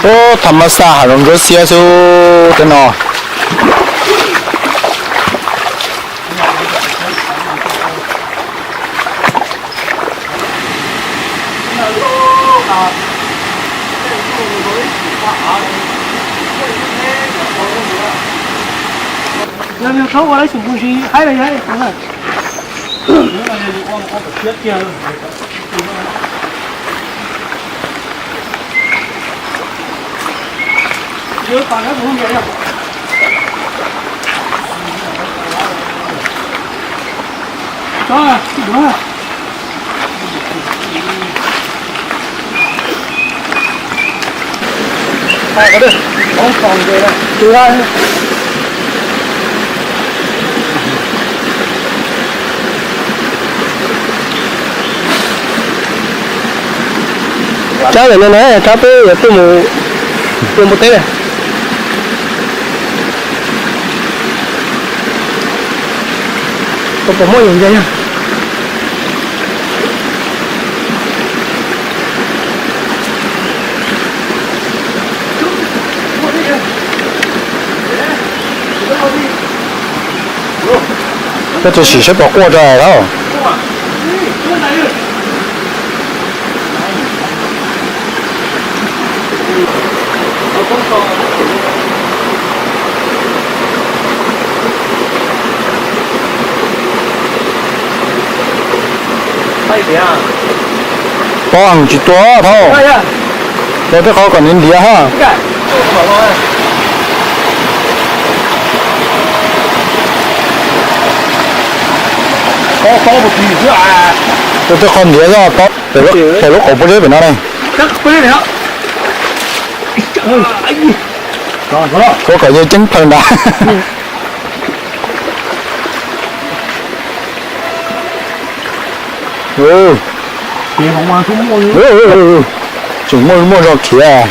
Ub, tham mas xaj hav zoov ntsuab xiab xwb tej no. Tsab ntawm no na, tsab peb yuav tuaj mus ua npua teb na. Puas pom muaj yus ntsia yog. Koj tsis sim saib pom quaj rau hauv. Pov heev tsis tua thauj, tua tej qhov kom ntiav ntiav ha. Tua tej qhov ntiav zog, tua lub qhov pob zeb pem no ne. Tua kom yog ceeb plhaws ntag. Tseem muaj muaj zog khiav.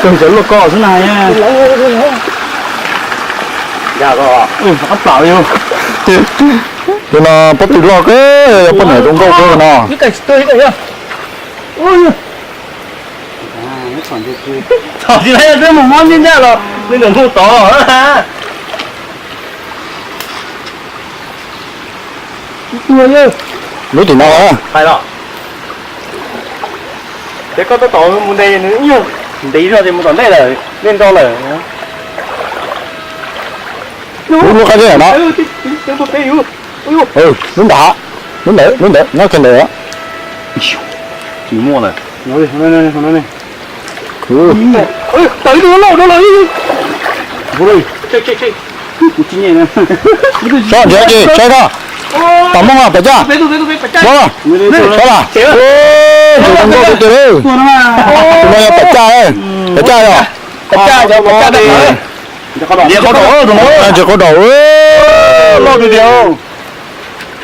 Kawg cov luaj ko xwb na. Qab plam li. Tus no pob tw loj kawg, yog poj niam zoo nkauj kawg no. Txhom tsis tau, twb mus mob ncaj ncaj los li ntawm ntug tod los. Lub tim no. Ces koj tab tom mus ntes nws ib nyuag ntev zog ces mus tom ntej lawm, nej nto lawm. Lub qab zeb no. Lub ntawd, lub ntawd, lub ntawd nyob kiag ntawd. Tsis muaj lawm. Saib nrhiav ces saib no. Pam mooj a, pam caj. Mooj a, saib las. Tus no yog pam caj, pam caj yog. Ntses qau daum, loj tiag tiag.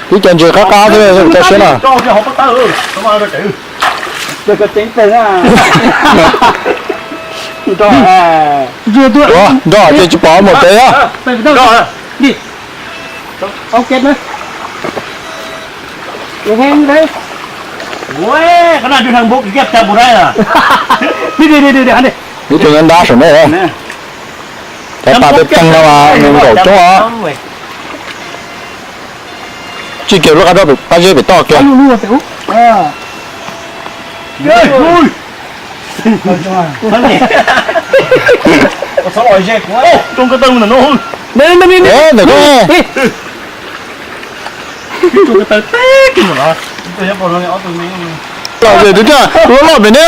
Ib co ntses qab qab thiab, koj saib na. Nrog ces tsis pom mus pem. Ib tug nyob nrab saum no. Cov pas peb teeg no mas nws nkaum coob os. Tsis kiag lub qab zeb pem toj kiag. Ntawm koj. Los ces twb tiag, loj loj pem ne.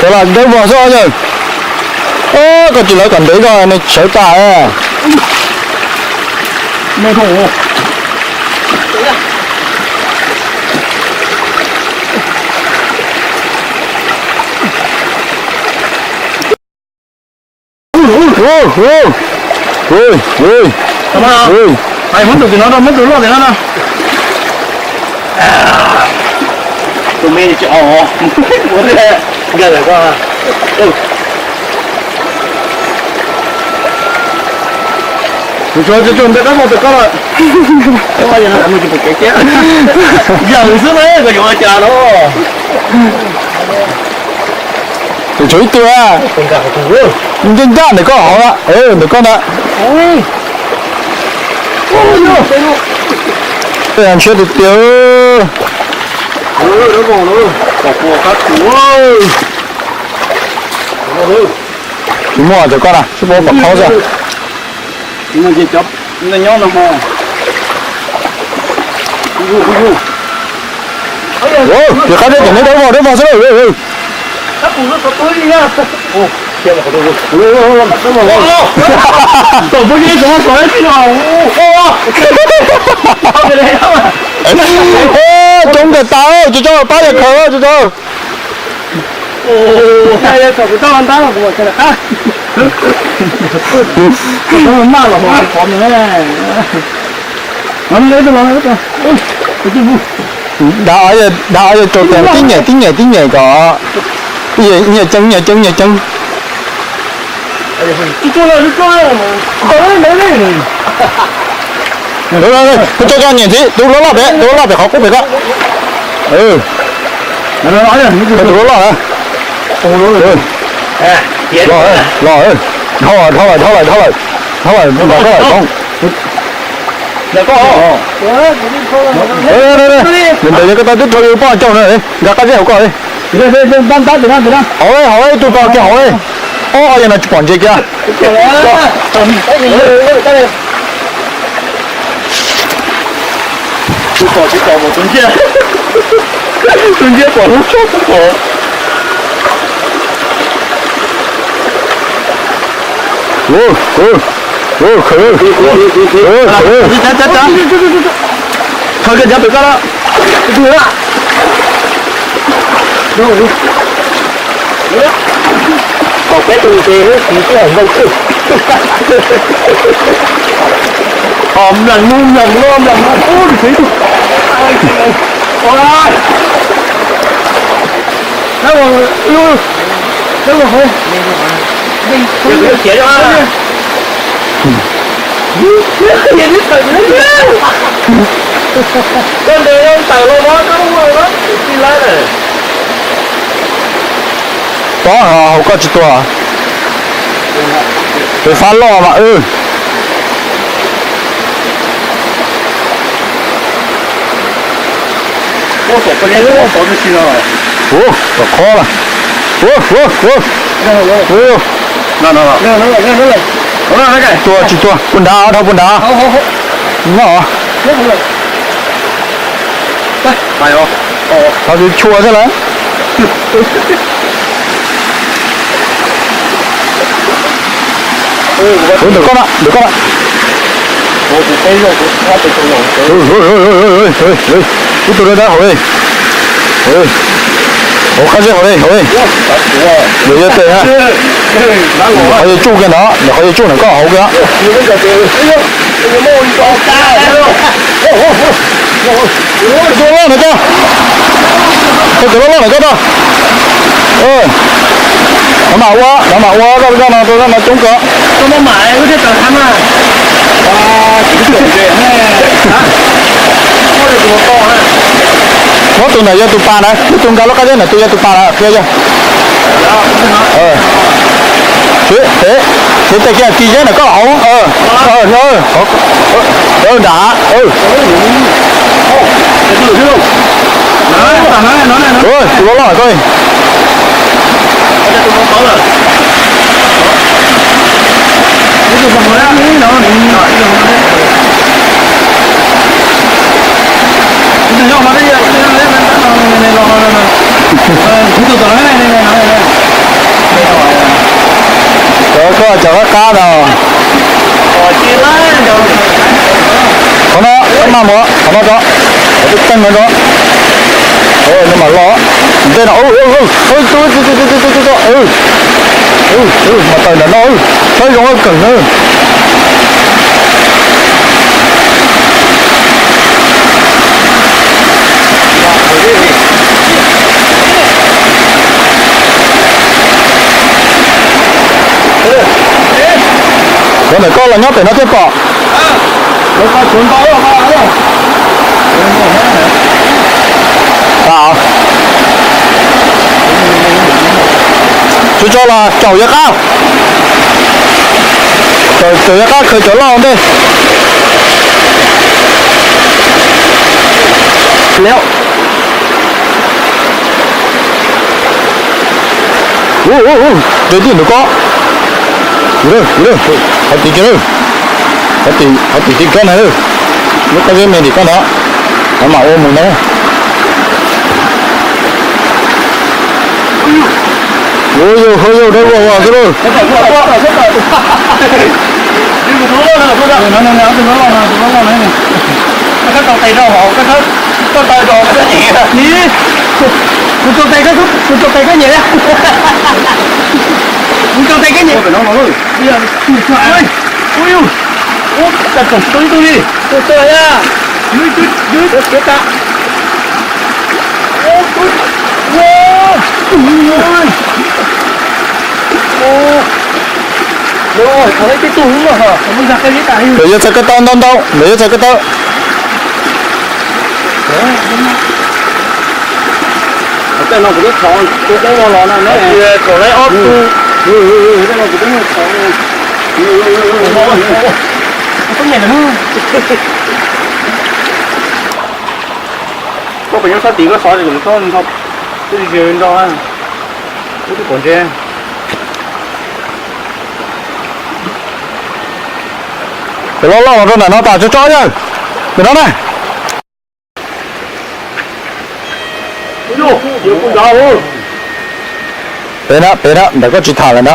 Cov lam dawb vog xwb yawg. Koj tsis lawv kom ntev zog nws sawv tas. Muab tus no, muab tus loj tim no no. Tus me tsis os, ua nkag lawm ko. Kuv tsuas tsuas npe qab vog tus koj lawm. Yawm xwb na, koj yuav ua cas no? Kuv tshuav ib tug ncaj ncaj ntawm koj hauv, ntawm koj ntawd. Ntshiab tiag tiag. Tsis muaj cov koj na, sib pab pom qhaub xwb. Ua, yog qab zeb tom neb dawb vog dawb vog xwb. Coob nkaus tas, tsis tso pab yog khaws tsis tso. Dav, dav yog rau tias tib nyem tib nyem tib nyem kom nyias ceeb nyias ceeb nyias ceeb. Tso cov nyiam ntxiv, tus loj loj pem, tus loj loj pem qhov qub pem ko. Tus loj loj na. Los, los, dhau lawm, dhau lawm, dhau lawm, dhau lawm, dhau lawm, nrog koj lawm Toob. Nws ntawd yog koj tau twb rau yus poj caug na, nkag qab zeb hauv koj li. Hauv, hauv ib tug ko kiag hauv li. Ob yog no tsis pom ntses kiag. Tus pom tsis pom tus ntsiab, tus ntsiab pom lub tshoj tub pom. Khaws, khaws, khaws, khaws kiag cov pem koj na. Kom peb tus ntses ib tus twb hais npau kawg. Os, mlaim no, mlaim no, mlaim no, ub, tus tsev tus. Ua, koj ntes tawm los mas koj ua tib lab lawm. Tob hauv koj tsis tuag. Tus fab loj mas wb. Ua, tom qhov na. Ua, ua, ua. Tuag tsis tuag, puas nrad, dhau puas nrad. Nyob os. Thov tsis tshua xwb lawm. Ntawm koj na, ntawm koj na. Ib tug rau ntawd hauv li. Hauv qab zeb hauv li, hauv li. Nws yuav tes na. Nws qhov yuav tsuj kiag ntawd, nws qhov yuav tsuj ntawm koj hauv kiag. Tus loj loj ntawd koj. Koj tus loj loj ntawd koj tau. Nov mam ua, nov mam ua, zaj no rau zaj no coob kawg. Muab tus ntawm yog tus pas na, ib tug nqa lub qab zeb ntawm tus yog tus pas na, qhia yog. Siv, siv tes kiag kis zeb ntawm koj hauv. Nram. Tus loj loj koj. Cov koj cov qab qab no. Qhov no koj maj mus, qhov no tso, qhov twb teeb no tso. No mam los, ntej no, mas tawm ntawm no, saib zoo kawg na. Cov ntawm koj los nyob pem no thiaj pom. Tso tso los caum yav qab. Caum yav qab khaws cov loj ntej. Nres tij ntawm koj. Qhov tim kiag, qhov tim tim koj ntag. Lub qab zeb me tim koj ntag. Qhov mam ua mus ntag. Ua yus, ua yus dawb vog vog xwb lauj. Kuv tso tes, kuv tso tes koj nyem, kuv tso tes koj nyem. Ua yus, ua yus, ua tsis tau ib tug li. Lawv yuav txais koj tau ntau ntau, lawv yuav txais koj tau. Tej no kuv twb thov tus deb los na, thaum lawv ob tug, tej no kuv twb thov. Koj pem nyob sab tid koj xov, twb ze nrog, twb pom ntse. Cov loj loj los rau ntawm no tas tso tso yawg. Ntawm no na. Pem na, pem na, ntawm koj tsis tham lawm na.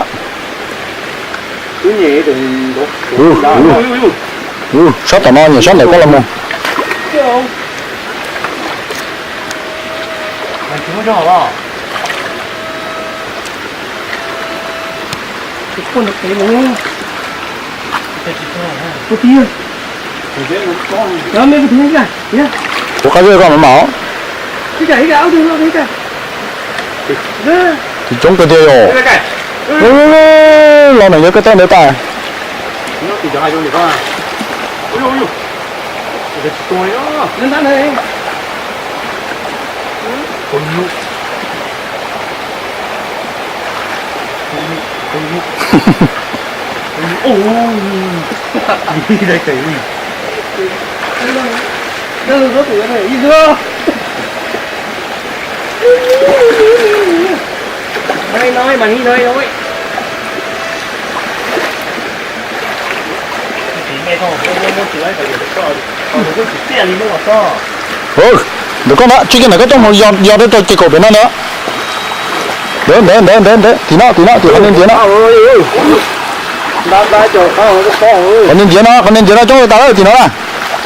Sab tom no nyem sab ntawm koj los mus. Kuv qab zeb koj mam mam. Tsis coob kawg tiag yom. Los ntawm yawg koj tau ntawd tas. Ntawm koj na, tsis kiag ntawm koj tuaj mus yos rau rau ces kaum pem no ntawd. Ntawd ntawd ntawd ntawd ntawd, tim no tim no tim qhov niag ntiav no. Qhov niag ntiav no, qhov niag ntiav no coob tas lawm tim no na.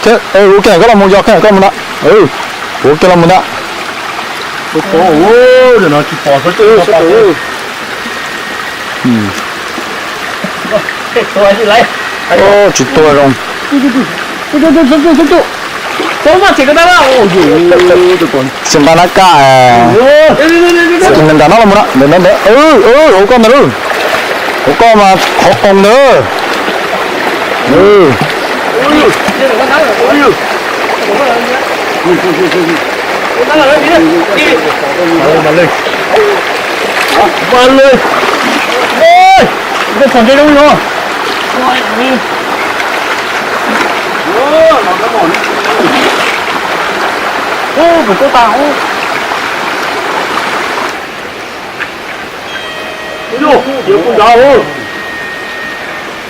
Ua kiag koj los mus, yog kiag koj los mus na. Ua kiag los mus ntag. Tsis tuag zoo. Xi nqa nab kaj, nram no los mus na, ntawm ntawd, hauv koj ntawd, hauv koj mas qhov qoos ntawd.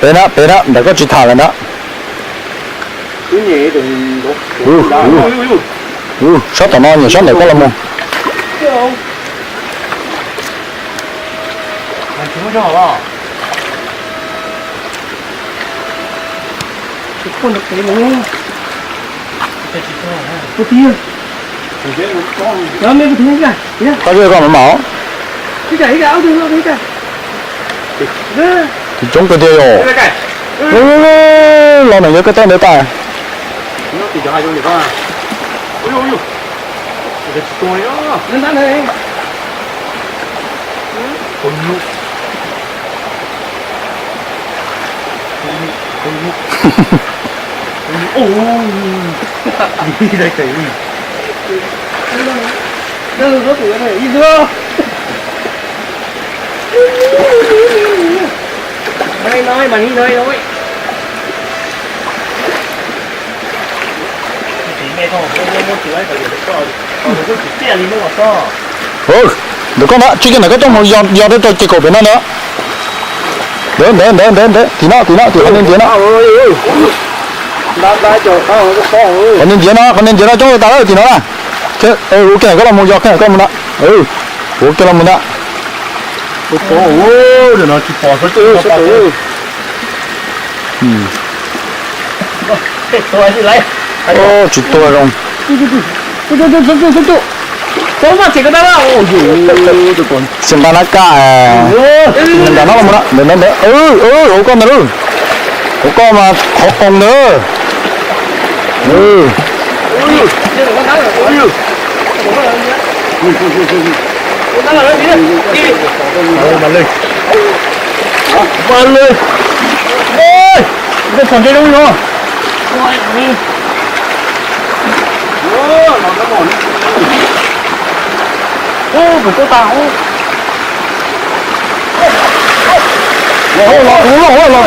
Pem na, pem na, ntawm koj tsis tham lawm na. Sab tom no nyiam sab ntawm koj los mus. Koj zej koj mam mam. Tsis coob kawg tiag yom. Los ntawm yog koj tawb ntawd tas. Ntawm koj na, tsis kiag ntawm koj coj mus yos rau rau ces kaum pem no ntawd. Ntawd ntawd ntawd ntawd ntawd, tim no tim no tim qhov niag ntiav no. Qhov niag ntiav no, qhov niag ntiav no coob tas lawm tim no na. Ua kiag koj los mus, yog kiag koj los mus na. Ua kiag los mus ntag. Tsis tuag zoo. Xi nqa nab kaj, nram no los mus na, ntawm ntawd, hauv koj ntawd, hauv koj mas qhov qoos ntawd.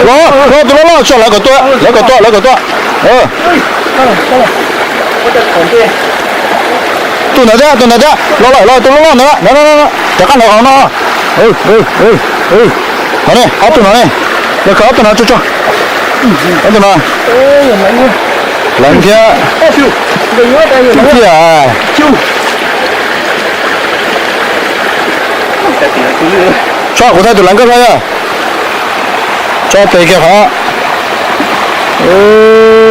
Los, los tus loj loj, lawv kom tuaj, lawv kom tuaj, lawv kom tuaj. Tus ntawd thiab, tus ntawd thiab, los lawm, los tus loj loj ntawd, rov qab los hauv no. No ne, ob tug no ne, los khawb ob tug no tso tso. Ob tug no, leev thiab, thiab. Tso kuv thaij tus leev nkauj tso yog. Tso tes kiag qhov.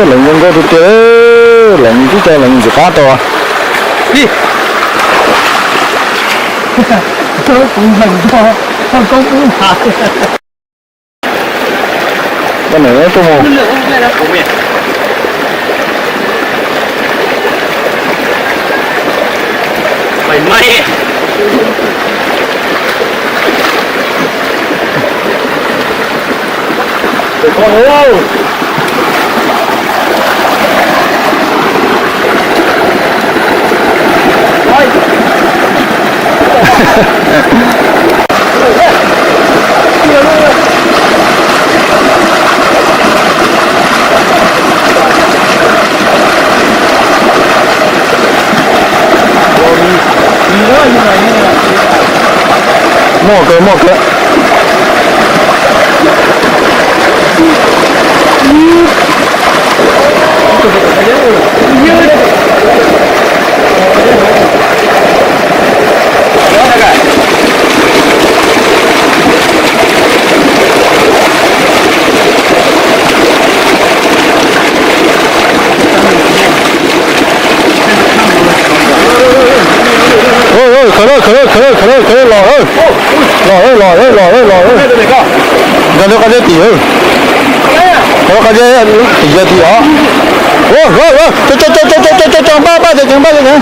Leev zoo nkauj tiag tiag, leev tib co leev ntxim qab tau. Koj niam tuaj mus. Muaj kawg, muaj kawg. Khaws, khaws, khaws, khaws, los, los, los, los, los, los. Nkag lub qab zeb tim, nkag lub qab zeb tim, yog tim os. Tso, tso, tso, npaj, npaj, tso, npaj, tso.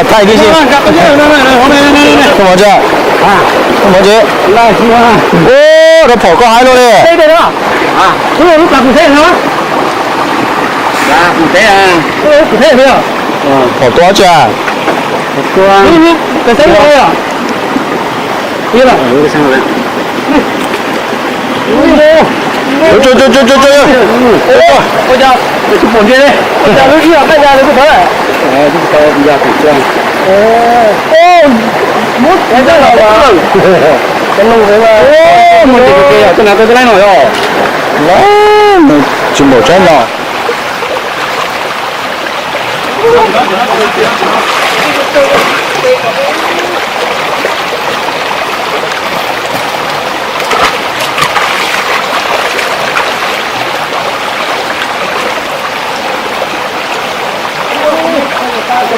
Thaij tib si. Koj mov tsi, koj mov tsi. Ua, rau phom koj hais luaj li. Phom tua tsi. Tsis npaum tsaib no.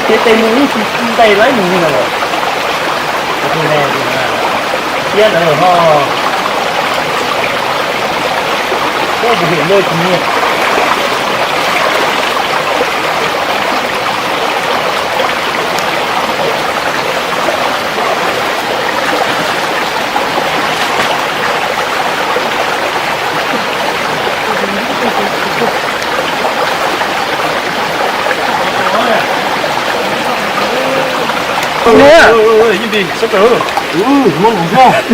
Tes mus ib tsis ntes lawv mus li no. Siab ntawd ho. Ua tus him ntuj tsis nyiam.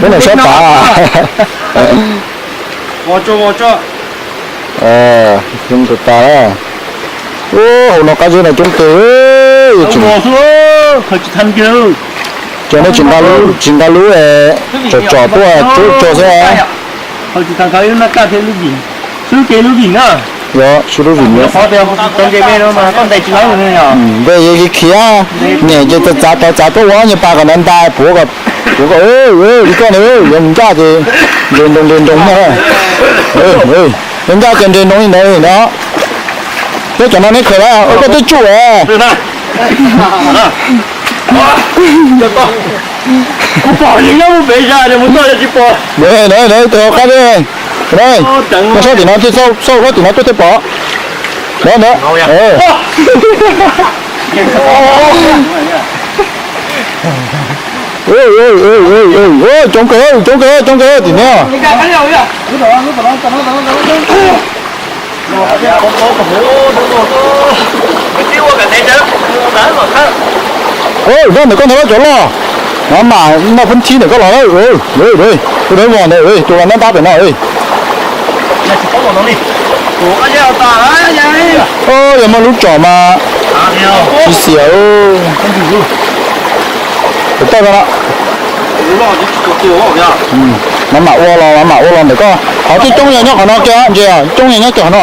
Peb nam sab tav. Coob tas tas. Ua hauv no qab zeb no coob tes. Cov no tsis nqa lub, tsis nqa lub tsom tsom tuaj tsub tso xwb. Yog, sib lub vim na. Npe khiav, nyem ces txav txav tau txav tuaj ua nyuag pas kom ntais ntais puav kom, puav kom, li koj ntawd yuav mus ncaj ces nres nroos nres nroos na. Yuav ncaj ces nres nroos li ntawd no. Thiab cov no neb khaws lawm, koj twb tsuj. Kuv pom yeej nyob mus pem zaj mus txog tsis pom. Tus hauv qab, koj sab tim no, xauj sab tim no tuaj thiaj pom. Ntawd ntawd. Coob kawg, coob kawg, coob kawg tim no. Ntawm koj ntawd cov loj, no mas noj phab thib ntawm koj los, tus dawb vog ntawd, tus los ntab ntab pem no. Yog muaj lub tsom mas tsis xiam. Tawm tawm no. Maj mam ua los, maj mam ua los ntawm koj. Qhov twb coob yog nyob qhov no kiag, ntsia, coob yog nyob kiag qhov no.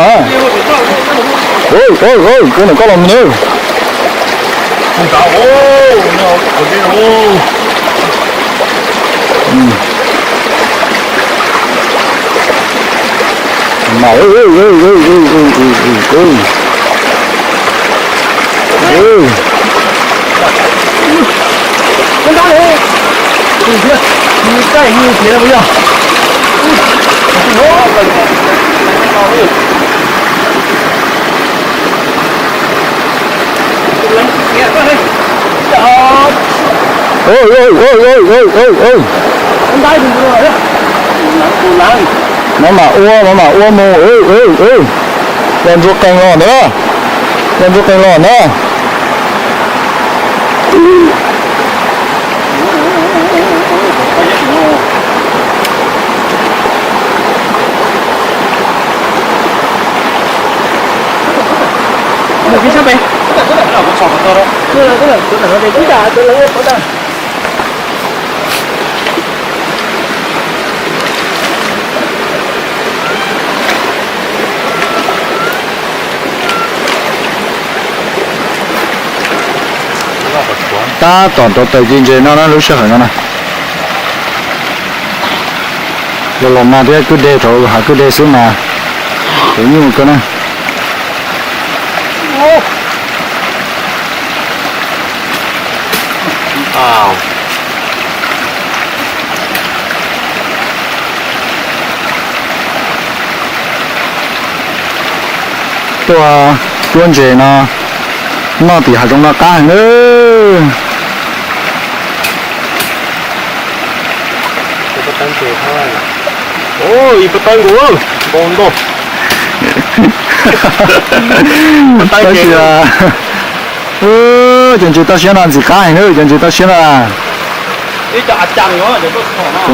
Ua ntawm koj los mus na. Maj mam ua, maj mam ua mus. Los ntsuag qees los ntawd, los ntsuag qees los ntawd. Tab tom rau taws ci ntses no na, lub sij hawm no na. Los los mas thiab kwj deg, thaum hav kwj deg xwb mas thaum nyuj kawg na. Tuaj cuab ntses no noj tim hav zoov no qab heev nawb. Tab sis cov ntses toj siab no ntxim qab heev nawb, cov ntses toj siab no. Tus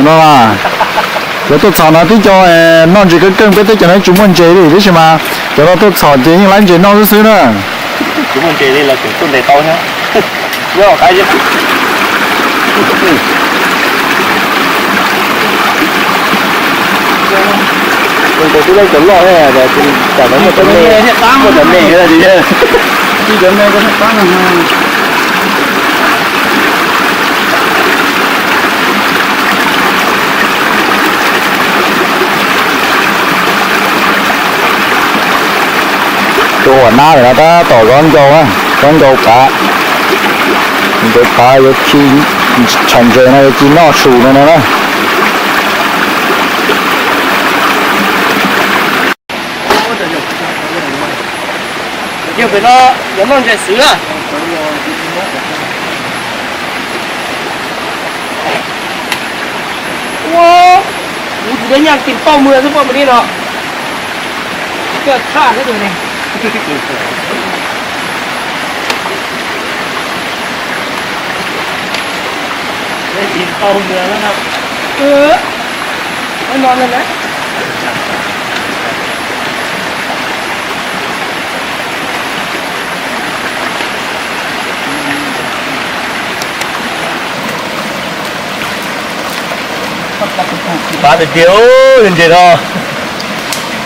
no, cov tuaj txhom no tib co noj ntses keej keej, peb teb chaws no tsis muaj ntses li tab sis mas cov no tuaj txhom ces yeej laib ntses noj xwb xwb na. Cov loj, muaj cov me, muaj cov me, cov me. Tus uas nab ntawm no tab tom zov ncau, zov ncau qav, ncau qav yuav khi tsham ntses no yuav ci noj su no no na. Yog pem no yuav noj ntses xwb na. Ua, kuv tsis tau nyaj tim tauj mws xwb poj mus li no. Coj tshaj xwb tus ne. Tim tauj mws no na. Pab tiag tiag, ntses no,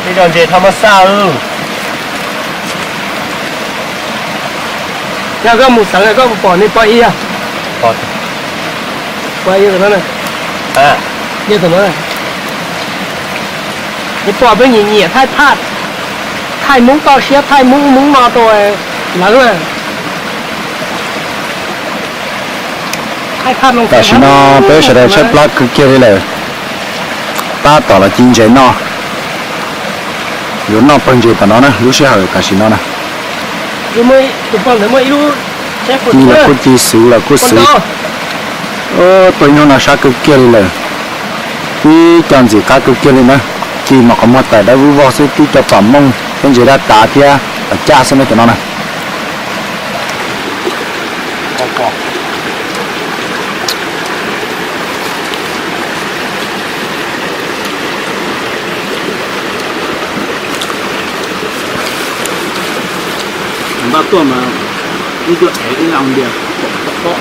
ib co ntses thaj mab xaj. Yog koj mus xeev koj puas pom nej poj ib? Poj ib tus no, tus no. Kuv pom peb nyiam nyiam thaij, thaij Hmoob toj siab, thaij Hmoob Hmoob no rau lawv. Tam sim no peb sawv daws tshaib plab kawg kiag li lawm, tab tom los ci ntses no. Yuav noj pawg ntses tom no na, lub sij hawm tam sim no na. Ci los kuj ci, xwv los kuj xwv. Tuaj ib hnub no sab kawg kiag li lawm, tib co ntxim qab kawg kiag li na. Ci mas qhov muag tawm dawb vog xwb, tib co pam mooj thiab ntses daj tav thiab pas caj xwb na cov no na. Npaj tuaj mas ib tug ev ib leeg tias pom pob.